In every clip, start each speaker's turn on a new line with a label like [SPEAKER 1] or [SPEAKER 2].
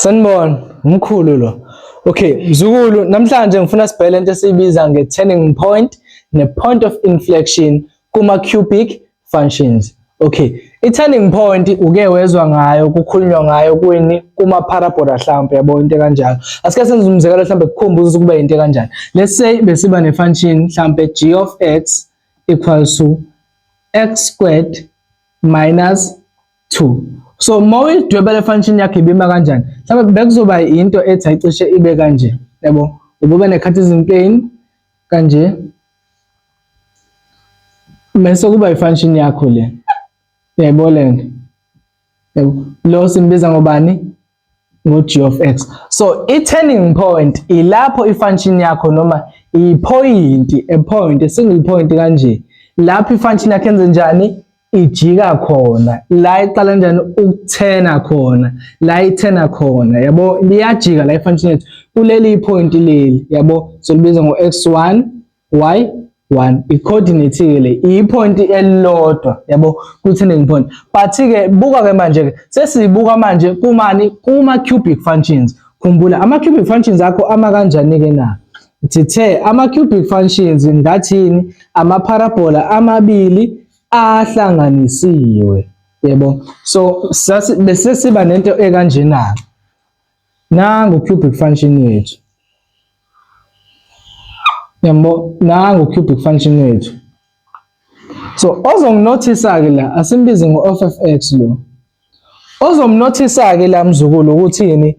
[SPEAKER 1] Sanibona, umkhulu lo. Okay, mzukulu, namhlanje ngifuna sibheke lento esiyibiza nge-turning point ne-point of inflection kuma-cubic functions. Okay, i-turning point uke wezwa ngayo, kukhulunywa ngayo kwini kuma-parabola hlampe, yabo, into kanjalo. Asike senze umzekelo hlampe kukhumbuza ukuba into kanjani. Let's say besiba ne-function hlampe g of x equals to x squared minus 2. So uma uyidweba le function yakho ibima kanjani? Mhlawumbe bekuzoba into ethi ayicishe ibe kanje, yabo. Ubube ne-Cartesian plane kanje. Bese kuba i-function yakho le. Uyayibona lento? Yabo. Lo simbiza ngobani? Ngo-g of x. So i-turning point ilapho i-function yakho noma i-point, a point, a single point kanje. Lapho i-function yakho yenze njani? Ijika khona. La iqala kanjani ukuthena khona, la ithena khona, yabo, liyajika la i-function yethu kuleli point leli, yabo, solibiza ngo-x1 y1, i-coordinate ke le, i-point elilodwa, yabo, ku-turning point. But ke buka ke manje ke sesibuka manje kumani? Kuma cubic functions. Khumbula, ama cubic functions akho ama kanjani ke na? Sithe ama cubic functions ngathini? Ama parabola amabili ahlanganisiwe, yebo. So bese siba nento ekanjena, nangu cubic function yethu, yabo, nangu cubic function yethu. So ozonginothisa ke la, asimbize ngo-f of x lo. Ozomnothisa ke la, mzukulu, ukuthini?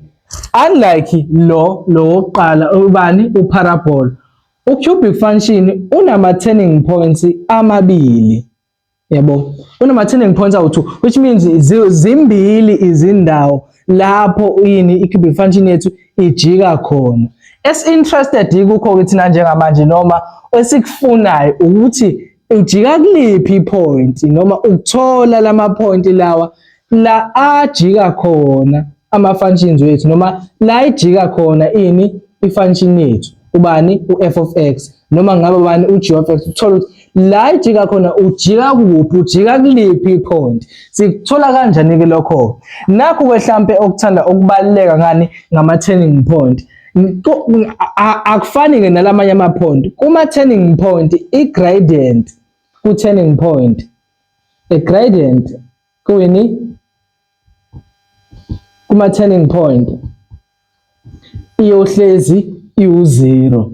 [SPEAKER 1] Unlike lo wokuqala, ubani, uparabola, ucubic function unama turning points amabili, yabo, unama turning points awu-2, which means zimbili izindawo lapho yini i-cubic function yethu ijika khona. Esi-interested kukho-ke thina njengamanje noma esikufunayo ukuthi ujika kuliphi i-point, noma ukuthola lama point lawa la ajika khona ama-functions wethu, noma la ijika khona ini i-function yethu, ubani, u-f of x, noma ngabe ubani, u-g of x, uthola ukuthi la ijika khona ujika kuphi, ujika kuliphi i-point. Sikuthola kanjani-ke lokho? Nakhu-ke hlampe okuthanda ukubaluleka ngani ngama-turning point. Akufani-ke nalamanye ama-point. Kuma-turning point, i-gradient ku-turning point, a gradient kuyini kuma-turning point iyohlezi iwu-zero,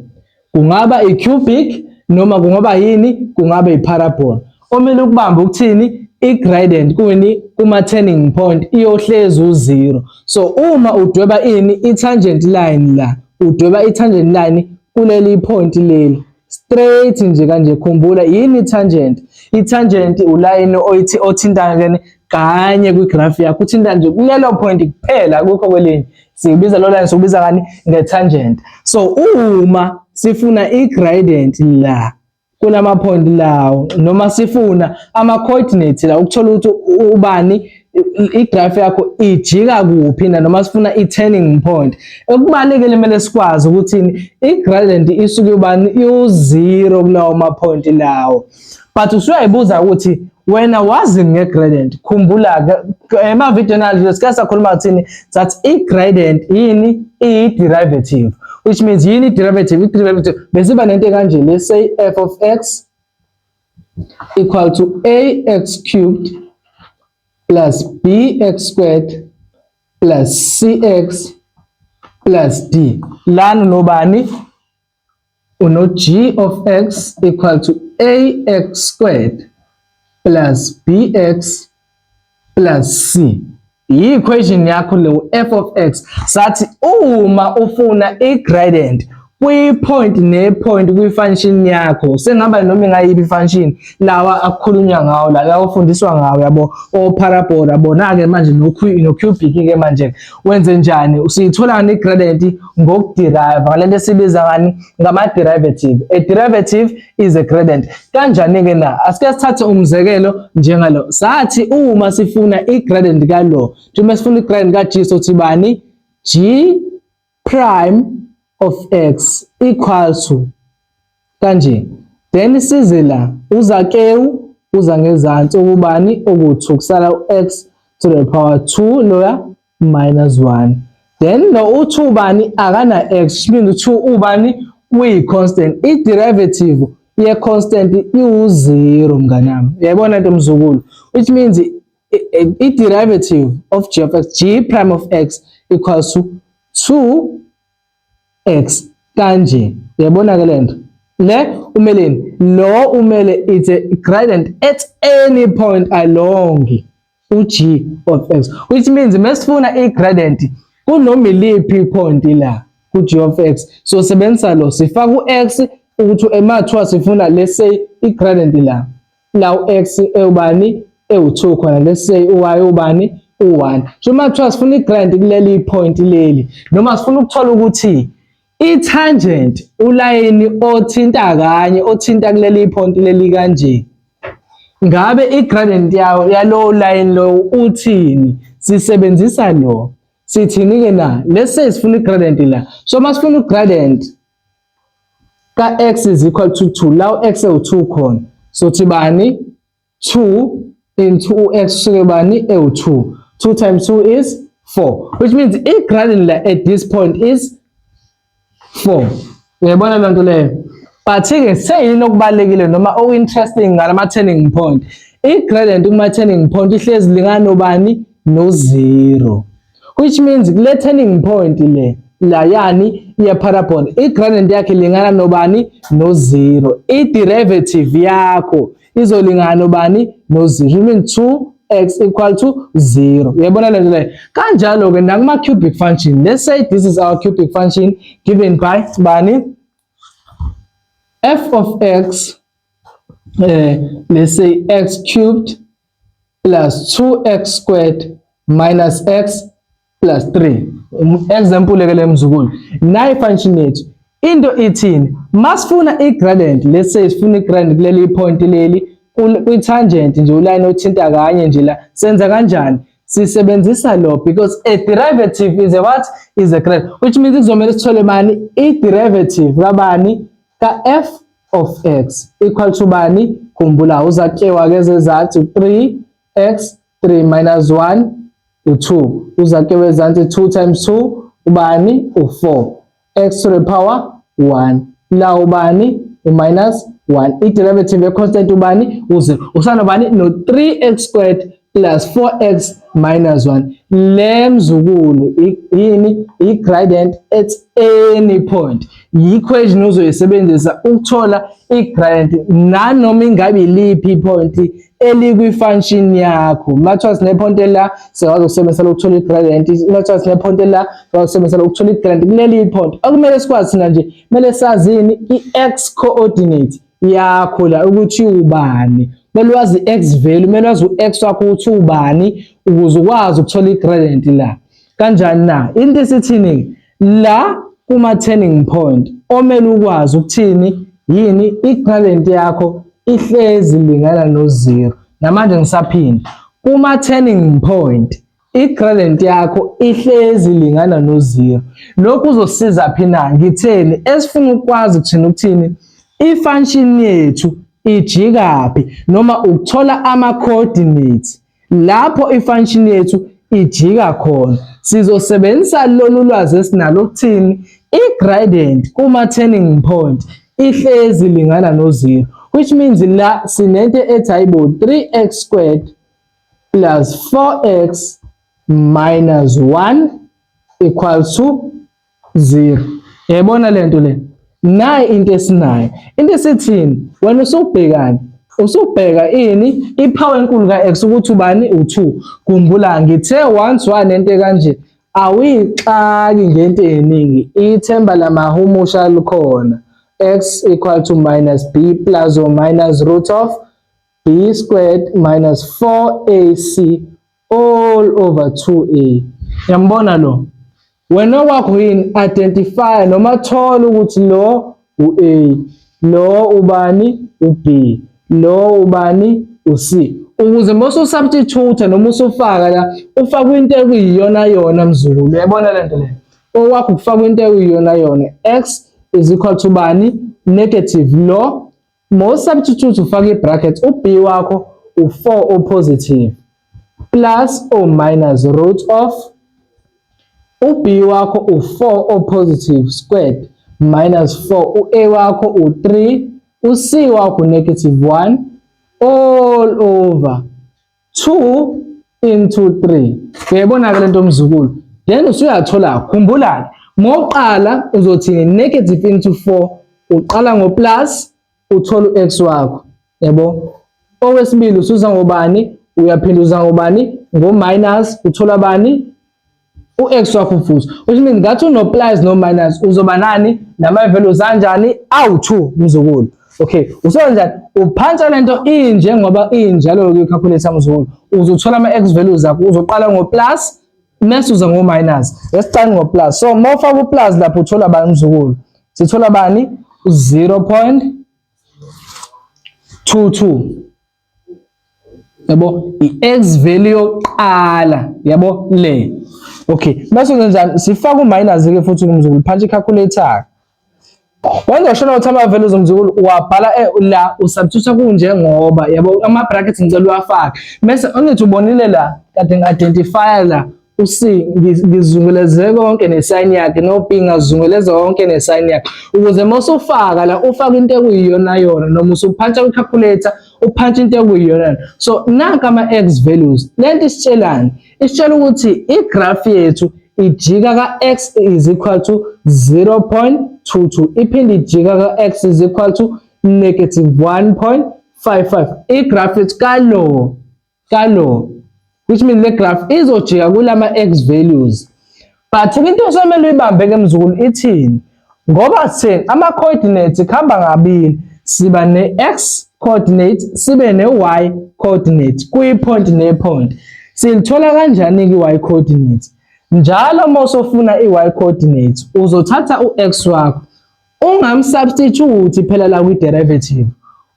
[SPEAKER 1] kungaba i-cubic noma kungaba yini, kungaba i-parabola. Omele ukubamba ukuthini? I-gradient kuyini kuma-turning point iyohlezi u-zero. So uma udweba ini i-tangent line la, udweba i-tangent line kuleli point leli straight nje kanje. Khumbula, yini i-tangent? I-tangent ulayini oyithi othinta kanye kwi-graph yakho, uthinta nje kulelo point kuphela, akukho kwelinye. Siyibiza lo line, sokubiza kani? Nge-tangent. So uma sifuna i-gradient la kulama point lawo, noma sifuna ama coordinates la ukuthola ukuthi ubani i-graph yakho ijika kuphi na, noma sifuna i-turning point, okubalulekile kumele sikwazi ukuthi i-gradient isuke ubani? Iwu-zero kulawo ma point lawo. But usuyayibuza ukuthi wena wazi nge-gradient. Khumbula-ke emavidiyweni adlule sike sakhuluma kuthini that i-gradient yini? Iyi-derivative, which means yini i-derivative? I-derivative besiba nento ekanje, let's say f of x equal to ax cubed plus bx squared plus cx plus d. Lana nobani? Uno g of x equal to ax squared plus bx plus c. I-equation yakho leyo, f of x. Sathi uma ufuna i-gradient kwi-point ne-point kwi-function yakho, sengaba noma ingayiphi i-function, lawa akukhulunywa ngawo la ufundiswa ngawo, yabo, o-parabola bona-ke manje no-cubic-ke manje, wenze njani? Usiyithola ngani i-gradient? Ngokuderive ngalento esibiza ngani? Ngama-derivative. A derivative is a gradient. Kanjani-ke na? Asike sithathe umzekelo njengalo. Sathi uma sifuna i-gradient kalo, njengoba sifuna i-gradient ka-g, sothi bani? G prime of x equals to kanje, then size la, uzakewu uza ngezansi okubani? Oku-2, kusala u-x to the power 2 loya minus 1. Then lo u2 bani? Akana x, which means u2 ubani? Uyi-constant. I-derivative ye-constant iwu-0, mngani wami. Uyayibona into, mzukulu? Which means i-derivative of g of x, g prime of x equals to 2x kanje. Uyayibona ke lento le? Umeleni lo? Umele it's a gradient at any point along u-g of x, which means mesifuna i-gradient kunoma iliphi point la ku-g of x, so sebenzisa lo, sifaka u-x ukuthi emathiwa sifuna, let's say, i-gradient la u-x ewubani? Ewu-2 khona. Let's say u-y ubani? U-1. So uma kuthiwa sifuna i-gradient kuleli point leli, noma sifuna ukuthola ukuthi i-tangent, ulayini othinta kanye, othinta kuleli point leli kanje, ngabe i-gradient yawo yalowo line lo uthini, sisebenzisa lo. Sithini-ke na? Let's say sifuna i-gradient la. So uma sifuna i-gradient ka-x is equal to 2, la u-x ewu-2 khona, sothi bani? 2 into u-x usuke bani? Ewu-2. 2 times 2 is 4, which means i-gradient la at this point is 4. Uyayibona loo nto leyo? But-ke seyini okubalulekile noma oku-interesting ngalama-turning point? I-gradient kuma-turning point ihlezi lingana nobani? No-zero, which means kule turning point le layani ye-parabola, i-gradient yakhe ilingana nobani? No-zero. I-derivative yakho izolingana nobani? No-zero, which means 2x equal to 0. Uyayibona le nto leyo? Kanjalo-ke nakuma-cubic function. Let's say this is our cubic function given by bani? F of x, let's say x cubed plus 2x squared minus x plus 3. Example ke le, mzukulu. Nayi function yethu. Into ithini? Masifuna i-gradient, let's say sifuna i-gradient kuleli point leli, kwi-tangent nje, uline othinta kanye nje la, senza kanjani? Sisebenzisa lo, because a derivative is a what? Is a gradient, which means kuzomele sithole bani? I-derivative kabani? Ka-f of x equal to bani? Khumbula uzakewa ke zezathu 3x, 3 minus 1 u2, uzakewe ezansi 2 times 2 ubani? U4, x to the power 1, la ubani? U-minus 1. I-derivative ye-constant ubani? U-0. Usanobani? No-3x squared plus 4x minus 1. Le, mzukulu, yini? I-gradient at any point. I-equation ozoyisebenzisa ukuthola i-gradient nanoma ingabe iliphi i-point elikwi-function yakho. Mathiwa sine-point la, sikwazi ukusebenzisa ukuthola i-gradient. Mathiwa sine-point la, sikwazi ukusebenzisa ukuthola i-gradient kuleli point. Okumele sikwazi thina nje, kumele sazini? I-x coordinate yakho la ukuthi ubani. Kumele wazi i-x value, kumele wazi u-x wakho ukuthi ubani ukuze ukwazi ukuthola i-gradient la. Kanjani na? Into esithini la kuma turning point, omele ukwazi ukuthini? Yini? I-gradient yakho ihlezi lingana no-zero. Namanje ngisaphinda, kuma turning point i-gradient yakho ihlezi lingana no-zero. Lokhu kuzosiza phi na? Ngitheni? Esifuna ukwazi thina ukuthini? I-function yethu ijikaphi, noma ukuthola ama-coordinates lapho i-function yethu ijika khona. Sizosebenzisa lolu lwazi esinalo ukuthini? I-gradient kuma turning point ihlezi lingana no-zero, which means la sinento ethi hayibo, 3x squared plus 4x minus 1 equals to 0. Yayibona lento le? Nayi into esinayo. Into esithini? Wena usubhekani? Usubheka ini? I-power enkulu ka-x ukuthi ubani? U2. Khumbula ngithe once wanento kanje, awuyixaki ngento eningi. Ithemba lamahumusha likhona. X equal to minus b plus or minus root of b squared minus 4ac all over 2a. Yambona lo? Wena kwakho yini? Identify noma thola ukuthi lo u-A, lo ubani? U-B, lo ubani? U-C. Ukuze mase usubstitute noma usufaka la, ufake into ekuyiyona yona, mzukulu. Uyayibona lento le? Okwakho ukufaka into ekuyiyona yona. X is equal to bani? Negative lo. Mo substitute, ufake i-bracket, u-B wakho u-4 o positive plus or minus root of U-B wakho u-4 o-positive squared minus 4, u-A wakho u-3, u-C wakho u-negative 1 all over 2 into 3. Uyayibona-ke lento mzukulu? Then usuyathola, khumbula-ke, mawuqala uzothini? Negative into 4, uqala ngo-plus, uthola u-x wakho, yabo. Okwesibili usuza ngobani? Uyaphinda uza ngobani? Ngo-minus, uthola bani? U-x wakho futhi, which means ngathi uno-plus no-minus, uzoba nani? Nama-values anjani? Awu-2, mzukulu. Okay, usenza uphantsha lento injengoba injalo kwi-calculator, mzukulu, uzothola ama-x values akho. Uzoqala ngo-plus, mase uza ngo-minus. Esiqale ngo-plus. So uma ufaka u-plus lapho, uthola bani, mzukulu? Sithola bani? 0.22, yabo, i-x value yokuqala, yabo le. Okay, bese uzenzani? Sifaka u-minus ke futhi kumzukulu. Phantsha i-calculator, wenza shona ukuthi ama-values, mzukulu, uwabhala la, usubstitute kunjengoba, yabo. Ama-brackets ngicela uwafake. Bese angithi ubonile la kade ngi-identify la u-C, ngizungeleze konke ne-sign yakhe, no-B ngazungeleza konke ne-sign yakhe, ukuze uma usufaka la ufake into ekuyiyona yona, noma usuphantsha kwi-calculator uphantsha into ekuyiyona. So nanka ama-x values. Lento isitshelani? Isitshela ukuthi i-graph yethu ijika ka-x is equal to 0.22, iphinde ijika ka-x is equal to negative 1.55, i-graph yethu kalo, which means le graph izojika kulama x values. But into osemele uyibambe ke, mzukulu, ithini? Ngoba sithini? Ama coordinates kuhamba ngabili, siba ne-x coordinate, sibe ne-y coordinate kuyi-point ne-point. Silithola kanjani-ke i-y coordinate? Njalo uma usufuna i-y coordinate, uzothatha u-x wakho, ungamsubstitute phela la kwi-derivative,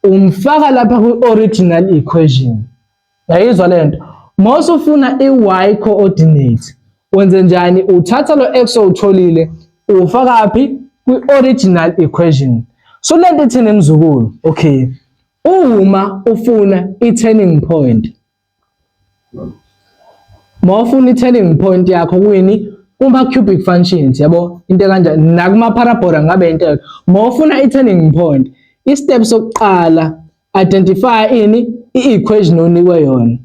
[SPEAKER 1] umfaka lapha kwi-original equation. Yayizwa lento? Uma usufuna i-y coordinate, wenze njani? Uthatha lo x owutholile, ufaka phi? Kwi-original equation. So lento ithini, mzukulu? Okay, uma ufuna i-turning point, uma ufuna i-turning point yakho kwini? Kuma-cubic functions, yabo, into kanjani, nakuma-parabola ngabe into. Uma ufuna i-turning point, i-step sokuqala, identify ini? I-equation onikwe yona.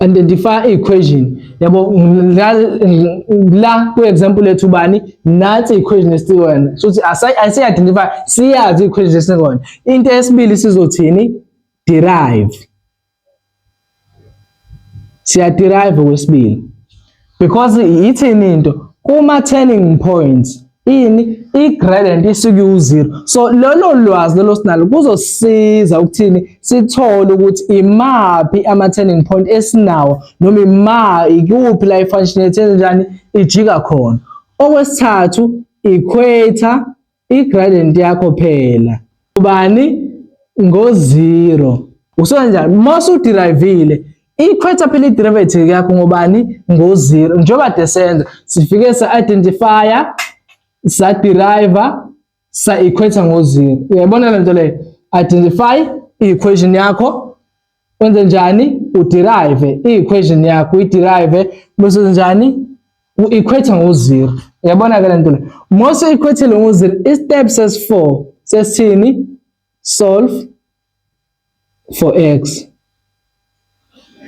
[SPEAKER 1] Identify equation, yabo. La ku-example lethu bani? Nathi equation esiwena, so asi-identify, siyazi equation esiwena. Into yesibili sizothini? Derive. Siya-derive okwesibili because ithini into kuma turning points? Ini? I-gradient isuke u-zero. So lolo lwazi lolo sinalo kuzosiza ukuthini? Sithole ukuthi imaphi ama-turning point esinawo, noma ima ikuphi la i-function yethu enjani ijika khona. Okwesithathu, equate i-gradient yakho phela ubani? Ngo-zero. Usenjani uma usuderivile? Equate phela i-derivative yakho ngobani? Ngo-zero. Njengoba kade senza, sifike sa-identifya, sa-derive, sa-equate ngo-zero. Uyayibona le nto leyo? Identify i-equation yakho, wenze njani? Uderive i-equation yakho, uyiderive, bese njani? U-equate ngo-zero. Uyabona ke le nto le? Mose equate ngo-zero, i-step sesi-4 sesithini? Solve for x.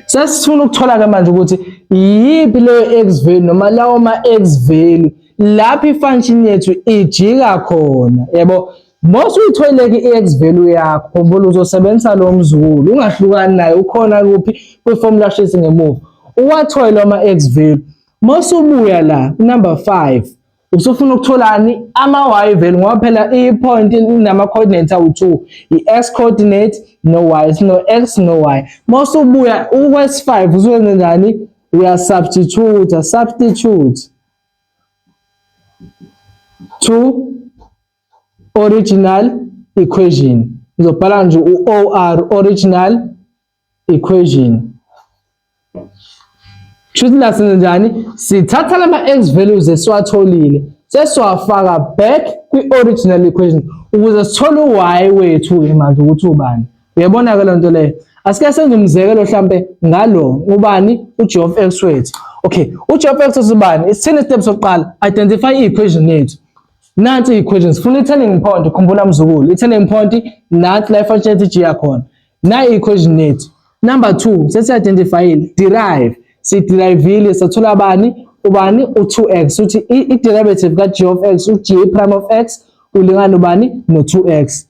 [SPEAKER 1] Sesifuna ukuthola ke manje ukuthi iyiphi leyo x value noma lawo ma x value lapho i-function yethu ijika khona, yabo. Mose uyitholile i-x value yakho, khumbula uzosebenzisa lo mzukulu, ungahlukani naye, ukhona kuphi? Kwi-formula sheet ngemuva. Uwathole ama x value. Mose ubuya la number 5, usufuna ukutholani? Ama-y value, ngoba phela i-point inama-coordinates awu-2, i-x coordinate no-y, no-x no-y. Mose ubuya ukwesi-5, usuwenze njani? Uya-substitute, substitute to original equation. Ngizobhala nje u-OR, original equation. Kushuthi la senze njani? Sithatha lama x values esiwatholile, sesiwafaka back kwi-original equation ukuze sithole u-y wethu manje ukuthi ubani. Uyabona ke lento leyo? Asike senze umzekelo mhlambe ngalo ubani? U-g of x wethu. Okay, u-g of x usubani? Isithini step sokuqala? Identify i-equation yethu. Nansi i-equation, sifuna i-turning point, khumbula mzukulu, i-turning point nansi la i-function yethu ijika khona. Nayi i-equation yethu. Number 2, sesi-identifyile, derive. Siderivile, sathola bani? Ubani? U-2x. Uthi i-derivative ka-g of x, u-g prime of x ulingana ubani? No-2x.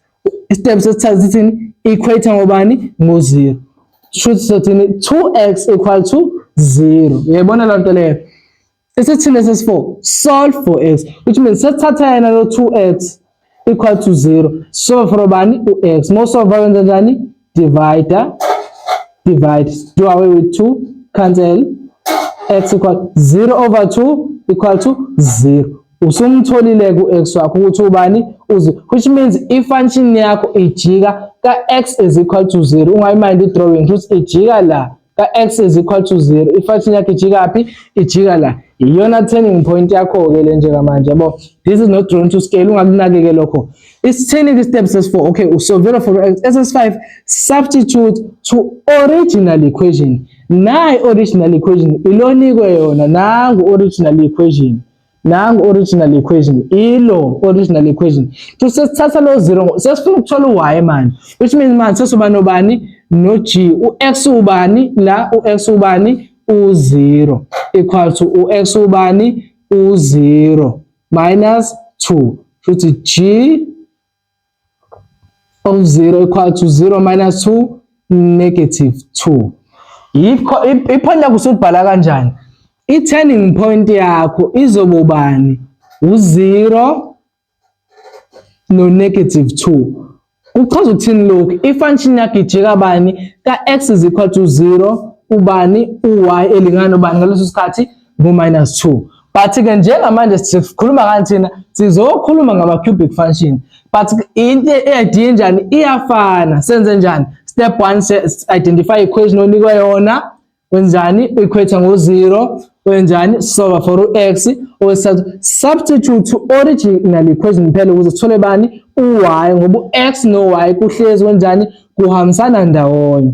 [SPEAKER 1] Step sesithathu sithini? Equate ngobani? Ngo-0. Shuthi sothini? 2x equal to 0. Uyayibona loo nto leyo? Esithini esi-4? Solve for x, which means sesithatha yena lo 2x equal to 0. Solve for bani? U-x. Uma usolve wenza njani? Divide, divide, do away with 2, cancel, x equal 0 over 2 equal to 0. Usumtholile ku-x wakho ukuthi ubani? Uzi, which means i-function yakho ijika ka-x is equal to 0. Ungayimind i-drawing, ukuthi ijika la ka-x is equal to 0. I-function yakho ijika phi? Ijika la. Iyona turning point yakho-ke le njengamanje, yabo. This is not drawn to scale, ungakunaki-ke lokho. Isithini ke step sesi-4? Okay, usolvela for x. SS5, substitute to original equation. Nayi original equation ilonikwe yona, nangu original equation. Nangu original equation, ilo original equation. So sesithatha lo 0, sesifuna ukuthola u-y manje, which means manje sesoba nobani? No-g. U-x ubani la? U-x ubani? U-0 equal to u-x ubani? U-0 minus 2. Futhi g of 0 equal to 0 minus 2, negative 2. Yikho i-point yakho usubhala kanjani? I-turning point yakho izoba ubani? U-0 no negative 2. Kuchaza ukuthini lokhu? I-function yakho ijika bani? Ka-x is equal to 0, ubani? U-y elingana ubani ngaleso sikhathi? Ngu-minus 2. But-ke njengamanje sikhuluma ngani thina? Sizokhuluma ngama-cubic function. But into e-idea njani? Iyafana. Senze njani? Step 1, identify equation onikwe yona. Wenzani? Equate ngo-0. Wenzani? Solve for u-x. Okwesithathu, substitute to original equation phela ukuze sithole bani? U-y, ngoba u-x no-y kuhlezi wenzani? Kuhambisana ndawonye.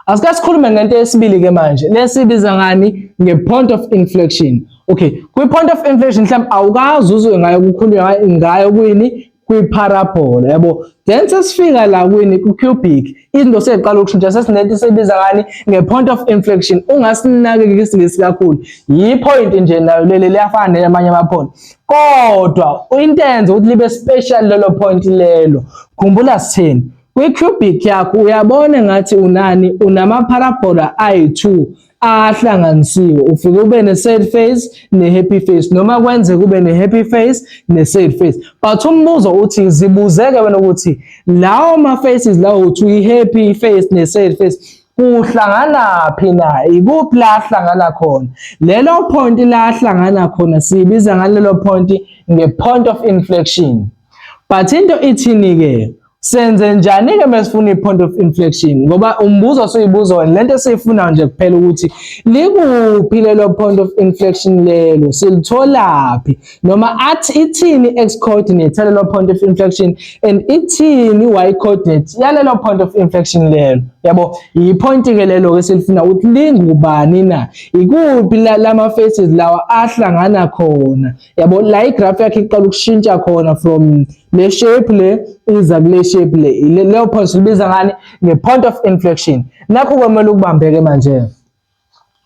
[SPEAKER 1] Asike sikhulume ngento yesibili ke manje, lesibiza ngani? Nge-point of inflection. Okay, kwi-point of inflection mhlawumbe awukazi uzwe ngayo, kukhulunywa ngayo kwini? Kwi-parabola, yabo. Then sesifika la kwini? Ku-cubic, izinto seziqala ukushintsha, sesinento esibiza ngani? Nge-point of inflection. Ungasinaki isingisi kakhulu, yi-point nje nayo leli, liyafana namanye ama-point, kodwa into enza ukuthi libe special lelo point lelo, khumbula sitheni kwi-cubic yakho? Uyabona ngathi unani? Unama-parabola ayi-2 ahlanganisiwe. Ufike ube ne-sad face ne-happy face, noma kwenzeka ube ne-happy face ne-sad face. But umbuzo uthi, zibuzeke wena ukuthi lawo ma-faces lawo uthi i-happy face ne-sad face kuhlanganaphi na? Ikuphi la hlangana khona? Lelo point la hlangana khona siyibiza ngalelo point nge-point of inflection. But into ithini-ke? Senze njani-ke mesifuna i-point of inflection? Ngoba umbuzo osuyibuza wena, lento esiyifunayo nje kuphela ukuthi likuphi lelo point of inflection lelo, silitholaphi, noma athi ithini x coordinate yalelo point of inflection and ithini y coordinate yalelo point of inflection lelo, yabo. I-point-ke lelo-ke silifuna ukuthi lingubani na, ikuphi lama faces lawa ahlangana khona, yabo, la i-graph yakhe iqala ukushintsha khona from le shape le iza kule shape le. Leyo point silibiza ngani? Nge-point of inflection. Nakho kwamele ukubambeke manje.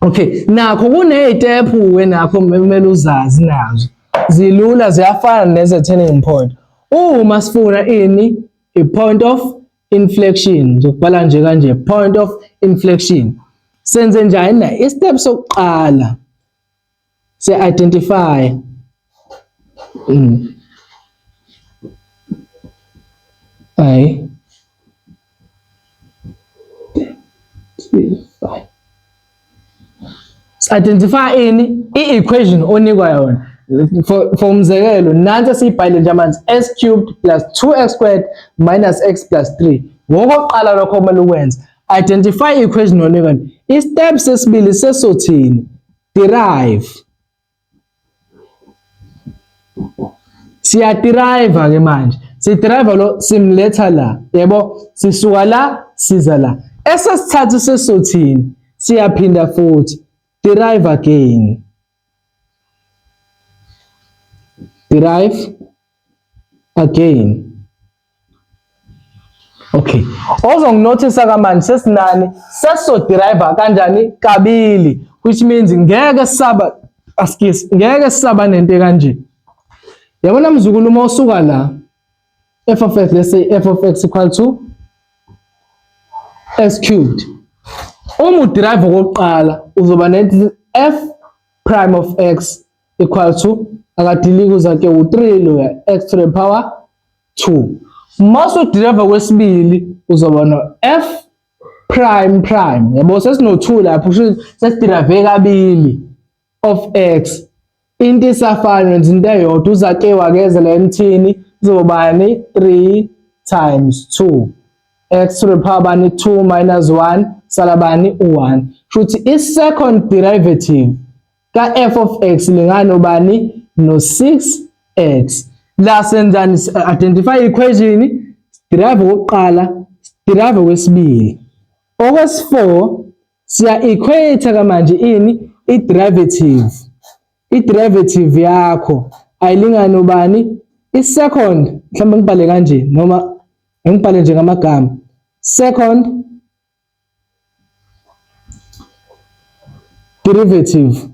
[SPEAKER 1] Okay, nakho kuney'step-ke nakho kumele uzazi, nazo zilula, ziyafana neze-turning point. Uma sifuna ini? I-point of inflection, ngizokubhala nje kanje, point of inflection, senze njani na? I-step sokuqala se-identify I identify identify ini? I-equation onikwa yona. For umzekelo, nansi esiyibhalile nje manje, s cubed plus 2x squared minus x plus 3. Ngokokuqala lokho kumele ukwenze, identify equation onikwa. I-step sesibili sesothini? Derive. Siyaderive ke manje, siderive lo, simletha la, yebo, sisuka la siza la. Esesithathu sesothini? Siyaphinda futhi. Derive again. Derive again. Okay. Ozonginothisa kamanje sesinani sesizoderive kanjani kabili, which means ngeke saba askis ngeke saba nento kanje. Yabona mzukulu, uma usuka la f of x, let's say f of x equal to x cubed, uma udrive okokuqala uzoba ne f prime of x equal to akadiliki uzake u3 loya x to the power 2. Uma usudrive kwesibili uzoba no f prime prime, yabo, sesino 2 lapho, kusho sesidrive kabili of x. Into isafana, wenza into eyodwa, uzake wakeze la emthini, kuzobani 3 times 2 x to the power bani 2 minus 1, sala bani u1. Shuthi i-second derivative ka f of x lingana ubani? No 6x. La senzani? Identify equation, derive okokuqala, derive okwesibili. Okwesi-4 siya equate ka manje ini i-derivative. I-derivative yakho ayilingani ubani? I-second, mhlawumbe ngibhale kanje noma ngibhale nje ngamagama, second derivative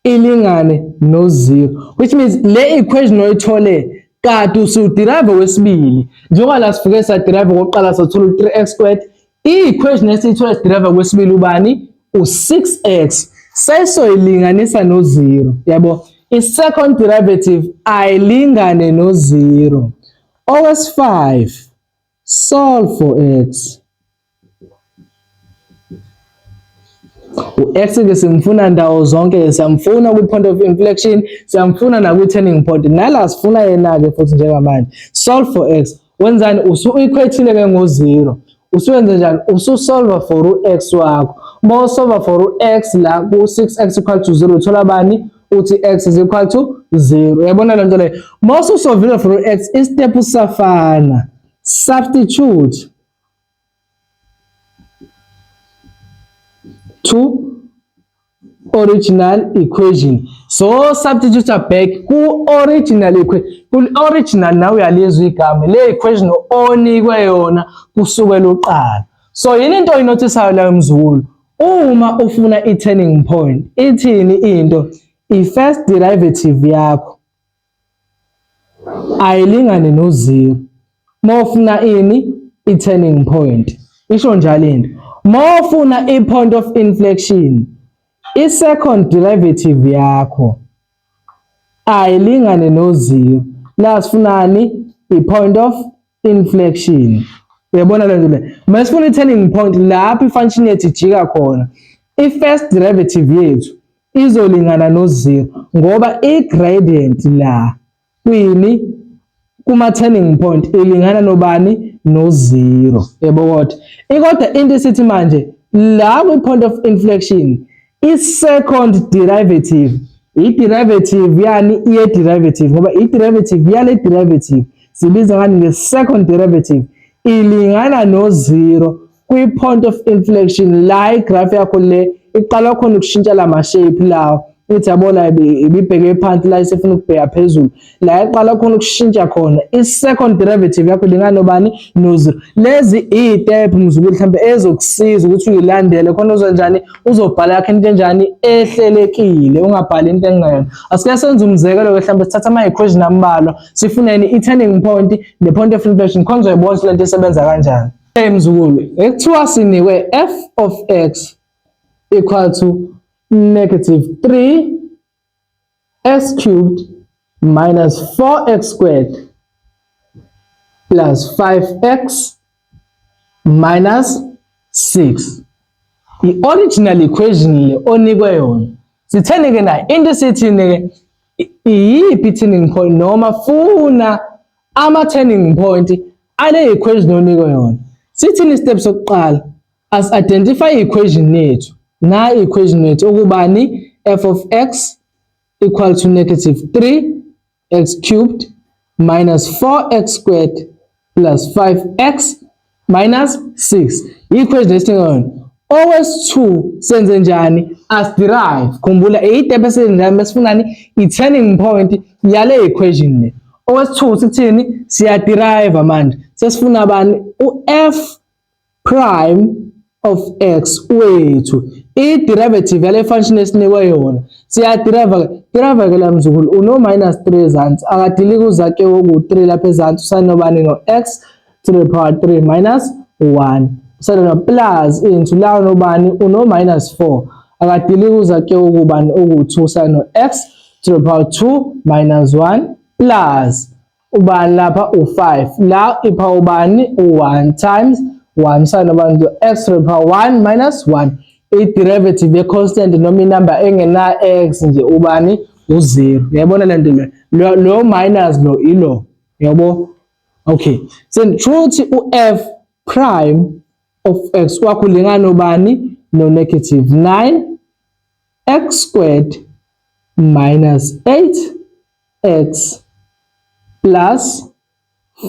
[SPEAKER 1] ilingane no-0, which means le equation oyithole kade usuderive kwesibili, njengoba la sifike saderive kokuqala sathola u-3x squared, i-equation esiyithola siderive kwesibili ubani? U-6x. Sesoyilinganisa no-0, yabo, i-second derivative ayilingane no-0. Owesi-5, solve for x. U-x ke simfuna ndawo zonke, siyamfuna kwi-point of inflection, siyamfuna nakwi-turning point, nala sifuna yena-ke futhi njengamanje. Solve for x, wenzani? Usu-equate-ile ke ngo-0, usuwenze njani? Ususolva for u-x wakho. Uma usolva for u-x la ku-6x equal to 0, uthola bani? Uthi x is equal to 0. Uyabona le nto leyo? Uma ususolvile for u-x, istep usafana, substitute to original equation. So substitute back ku original equation, ku original nawe uyalizwa igama le equation onikwe yona kusukela uqala. So yini into oyinothisayo la, mzukulu? Uma ufuna i-turning point, ithini into? I-first derivative yakho ayilingane no-0 uma ufuna ini? I-turning point. Isho njalo into. Uma ufuna i-point of inflection, i-second derivative yakho ayilingane no-0. La sifunani? I-point of inflection. Uyabona le nto le? Uma sifuna i-turning point, lapho i-function yethu ijika khona, i-first derivative yethu izolingana no-0, ngoba i-gradient la kwini kuma-turning point ilingana nobani? No-0, yebo. Kodwa ikodwa into isithi manje la kwi-point of inflection, i-second derivative, i-derivative yani iye-derivative, ngoba i-derivative yale derivative sibiza ngani? Nge-second derivative ilingana no-0 kwi-point of inflection, la igraph yakho le iqala khona ukushintsha la ma-shape lawo. Ithi yabona ibibheke phansi, la isifuna ukubheka phezulu, la iqala khona ukushintsha khona, i-second derivative yakho lingana nobani? No-zero. Lezi iy'step, mzukulu, mhlawumbe ezokusiza ukuthi uyilandele khona uzonjani, uzobhala yakho into enjani ehlelekile, ungabhali into engayona. Asike senze umzekelo-ke, mhlawumbe sithatha ama-equation ambalwa, sifuneni i-turning point ne-point of inflection, khona uzoyibona ukuthi lento isebenza kanjani. Hey mzukulu, ekuthiwa sinikwe f of x equal to negative 3 x cubed minus 4x squared plus 5x minus 6. I-original equation le onikwe yona. Sitheni-ke nayo into? Sithini-ke? Iyiphi i-turning point, noma funa ama-turning point ale equation onikwe yona? Sithini step sokuqala? As identify equation yethu, na equation yethu okubani? F of x equal to negative 3 x cubed minus 4x squared plus 5x minus 6, equation esinga yona. Owesi-2 senze njani? As-derive. Khumbula i-step esenze besifunani? I-turning point yale equation le. Owesi-2 sithini? Siya-derive manje. Sesifuna bani? U-f prime of x wethu. I-derivative yale function esinikwe yona. Siya-derive ke. Derive ke la mzukulu uno minus 3 ezansi. Akadiliki uzake woku-3 lapha ezansi. Usanobani no x to the power 3 minus 1. Usana plus into la unobani uno minus 4. Akadiliki uzake ukubani uku-2 usano x to the power 2 minus 1 plus ubani lapha u-5 la ipha ubani u-1 times 1 usanobani x to the power 1 minus 1. I-derivative ye-constant noma inumber engena x nje ubani u-0. Uyayibona le nto le, lo minus lo ilo, yabo. Okay, then truth u-f prime of x wakho ulingana ubani no negative 9 x squared minus 8x plus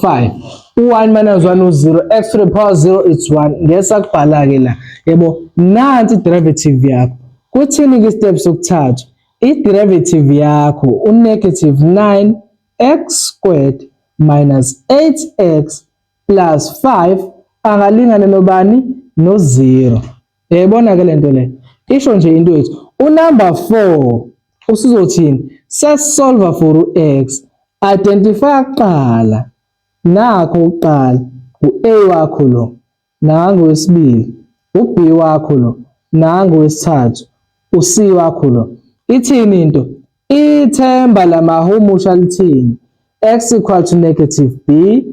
[SPEAKER 1] 5. U-1 minus 1 u-0, x to the power 0 it's 1. Ngeke sakubhala ke la, yebo. Nansi i-derivative yakho. Kuthini ke step sokuthathu? I-derivative yakho u-negative 9 x squared minus 8x plus 5 angalingana nobani? No 0. Uyayibona ke lento le, isho nje into yethu. Unumber 4 usuzothini? Sesisolve for u-x. Identify kuqala, nakho uqala u-a wakho lo, nangu wesibili u-b wakho lo, nangu wesithathu u-c wakho lo. Ithini into? Ithemba lamahumusha lithini? X equal to negative b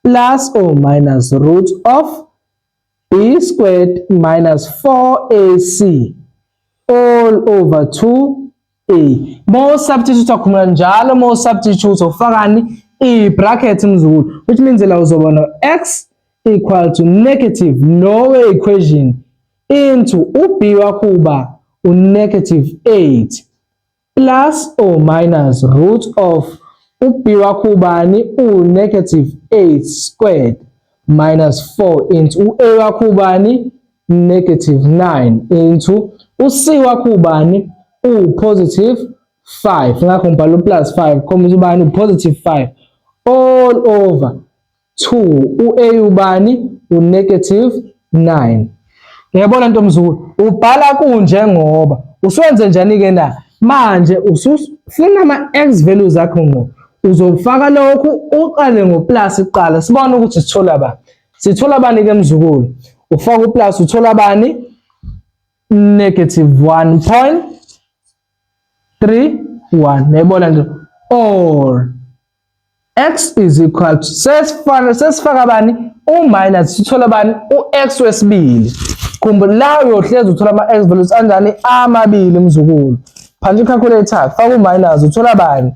[SPEAKER 1] plus or minus root of b squared minus 4ac all over 2a. Mo substitute, khumula njalo, mo substitute ufakani i-bracket mzukulu, which means la uzoba no x equal to negative lower equation into u-b wakho uba u-negative 8 plus or minus root of u-b wakho ubani u-negative 8 squared minus 4 into u-a wakho ubani negative 9 into u-c wakho ubani u-positive 5. Ngakho ngibhala u-plus 5 khomba ubani u-positive 5 all over 2 u-a ubani u-negative 9. Uyabona nto mzukulu, ubhala kunjengoba usuwenze njani ke na manje usufuna ama-x values akho ngqo. Uzofaka lokhu, uqale ngo-plus kuqala, sibone ukuthi sithola ba sithola bani ke mzukulu. Ufaka u-plus, uthola bani? Negative 1.31. Uyayibona nje? Or x is equal to, sesifaka bani? U-minus. Sithola bani? U-x wesibili. Khumbula la uyohlezi uthola ama-x values anjani? Amabili mzukulu. Phanje i-calculator, faka u-minus, uthola bani?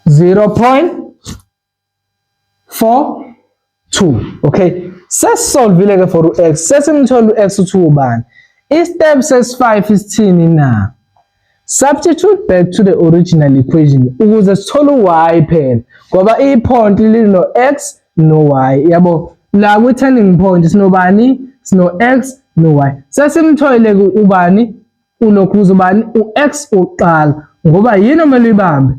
[SPEAKER 1] 0.42. Okay, sesisolvile ke for u-x, sesimthola u-x uthi ubani. I-step sesi-5 isithini na? Substitute back to the original equation ukuze sithole u-y phela, ngoba i-point lino x no y, yabo. La kwi-turning point sinobani? Sino x no y. Sesimtholile ubani ulokhu uzobani u-x uqala, ngoba yini omele uyibambe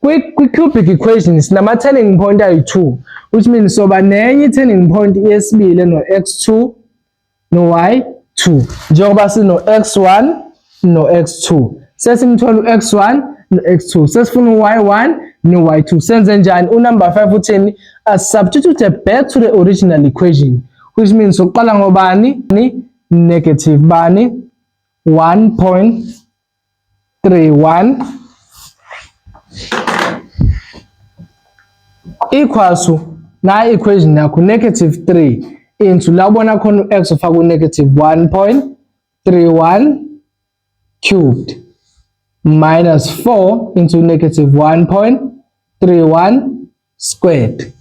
[SPEAKER 1] kwi-cubic equation? Sinama turning point ayi-2, which means soba nenye i-turning point yesibili no x2 no y2, njengoba sino x1 no x2. Sesimthola u-x1 no x2, sesifuna u-y1 no y2. Senze njani? Unumber 5 uthini? A substitute back to the original equation, which means uqala ngobani? Negative bani? 1.31 equals to na equation yakho negative 3 into la ubona khona u-x ufaka u-negative 1.31 cubed minus 4 into negative 1.31 squared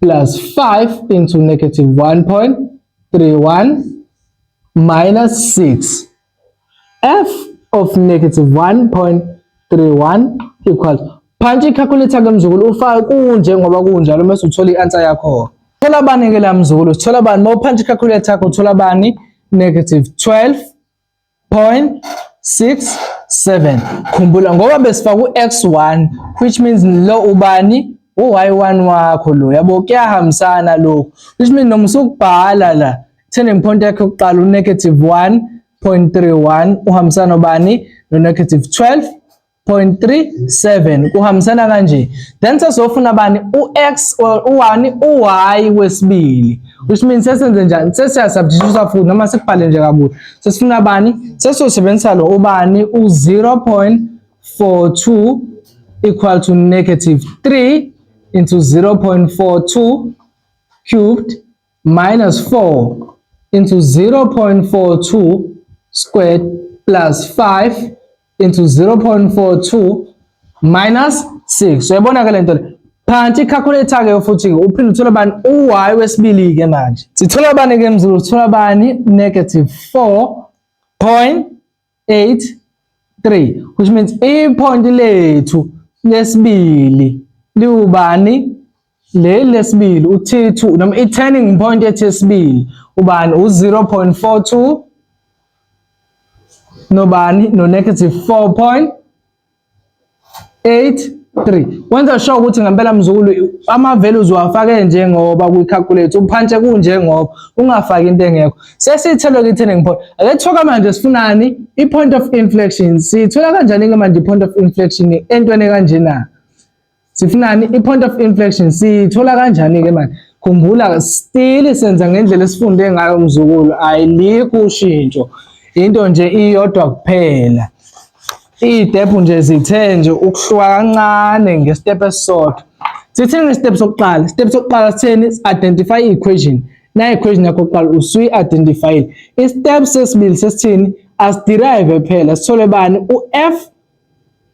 [SPEAKER 1] plus 5 into negative 1.31 minus 6. F of negative 1.31 equals, phantshi i-calculator ke mzukulu, ufake kunjengoba kunjalo mase uthola i-answer yakho. Thola bani ke la mzukulu? Sithola bani? Uma uphantshi i-calculator yakho uthola bani? Negative 12.67. Khumbula ngoba besifaka u-x1, which means lo ubani? U-y1 wakho lo, yabo, kuyahambisana lokho, which means noma usukubhala la turning point yakho yokuqala u-negative 1.31 uhambisana nobani? No-negative 12.37, kuhambisana kanje. Then sesofuna bani? U-x, u-1, u-y wesibili, which means sesenze njani? Sesiyasubstitute futhi noma sikubhale nje kabusha. Sesifuna bani? Sesosebenzisa lo ubani? U-0.42 equal to negative 3 into 0.42 cubed minus 4 into 0.42 squared plus 5 into 0.42 minus 6. Uyabona ke lento le? Phansi i-calculator ke futhi ke uphinde uthole bani? U-y wesibili ke manje. Sithola bani ke, mzulu? Sithola bani? Negative 4.83, which means i-point lethu lesibili liwubani? Leli lesibili u-T2 noma i-turning point yethu yesibili ubani? U-0.42 nobani? No negative 4.83. Wenza sure ukuthi ngempela, mzukulu, ama-values uwafake njengoba kwi-calculator, uphantshe kunjengoba, ungafaki into engekho. Sesiyithelwe i-turning point. Ake thoka manje sifunani? I-point of inflection. Siyithola kanjani-ke manje i-point of inflection entweni kanjena? Sifunani? I-point of inflection siyithola kanjani-ke manje? Khumbula, still senza ngendlela esifunde ngayo, mzukulu, ayilikho ushintsho, into nje iyodwa kuphela. Iy'step nje zithe nje ukuhluka kancane nge-step esisodwa. Sithini nge-step sokuqala? Step sokuqala sitheni? Identify i-equation. Na equation yakho kuqala usuyi-identifyile. I-step sesibili sesithini? Asiderive phela, sithole bani? U-f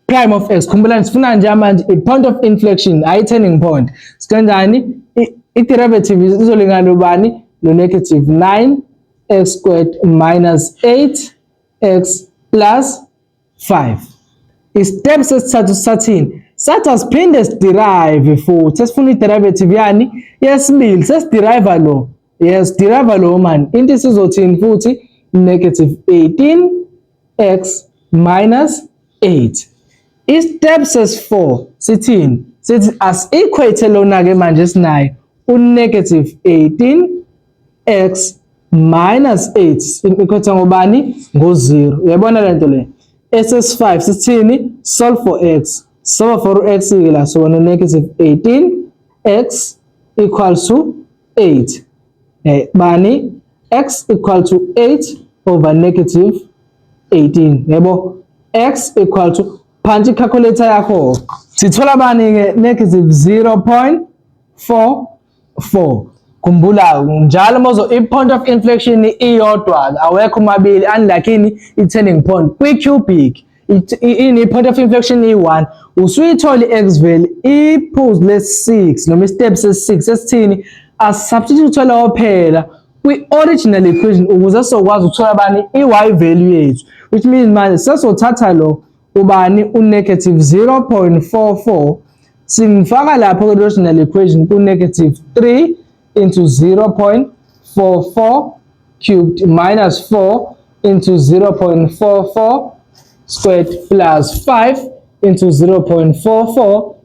[SPEAKER 1] prime of x. Khumbulani, sifuna nje manje i-point of inflection, hayi turning point. Sikanjani? I-derivative izolingana ubani? No negative 9 x squared minus 8 x plus 5. I-step sesithathu sithathini? Sathi asiphinde siderive futhi. Sesifuna i-derivative yani? Yesibili. SesiDerive lo. Yes, derive lo man. Into isizothini futhi? Negative 18 x minus 8. I-step sesi-4 sithini? Sithi as-equate lona-ke manje sinayo u-negative 18 x minus 8, equate ngobani? Ngo-0. Uyabona le nto le? SS5 sithini? Solve for x. Solve for x ke la, so negative 18 x equals to 8. Bani? X equal to 8 over negative 18, yebo, x equal to, phansi calculator yakho, sithola bani ke? Negative 0.44. Khumbula njalo mozo i-point of inflection iyodwa, awekho mabili, unlike ini? I-turning point kwi-cubic ini point of inflection i-1. Usuyithola i-x value. Iphuzu le-6 noma i-step se-6 sesithini? Asubstitute lawo phela kwi-original equation ukuze sizokwazi ukuthola bani? I-y value yethu, which means manje sesothatha lo ubani? U-negative 0.44, singifaka lapho kwi-original equation ku-negative 3 into 0.44 cubed minus 4 into 0.44 squared plus 5 into 0.44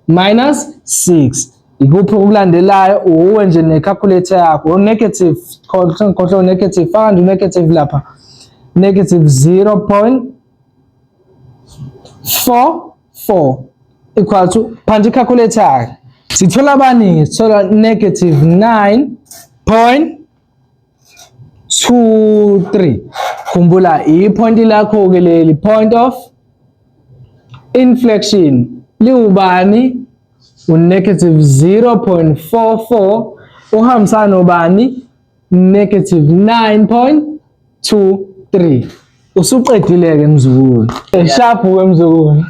[SPEAKER 1] minus 6. Ikuphi okulandelayo? Uwe nje ne-calculator yakho. U-negative, khohlwa negative, faka nje negative lapha, negative 0.44 equal to, phansi i-calculator, sithola bani? Sithola negative 9.23. Khumbula, i-point lakho ke leli, point of inflection liwubani? U-negative 0.44 uhambisana nobani? Negative 9.23. Usuqedile-ke, mzukulu. Sharp ke, mzukulu.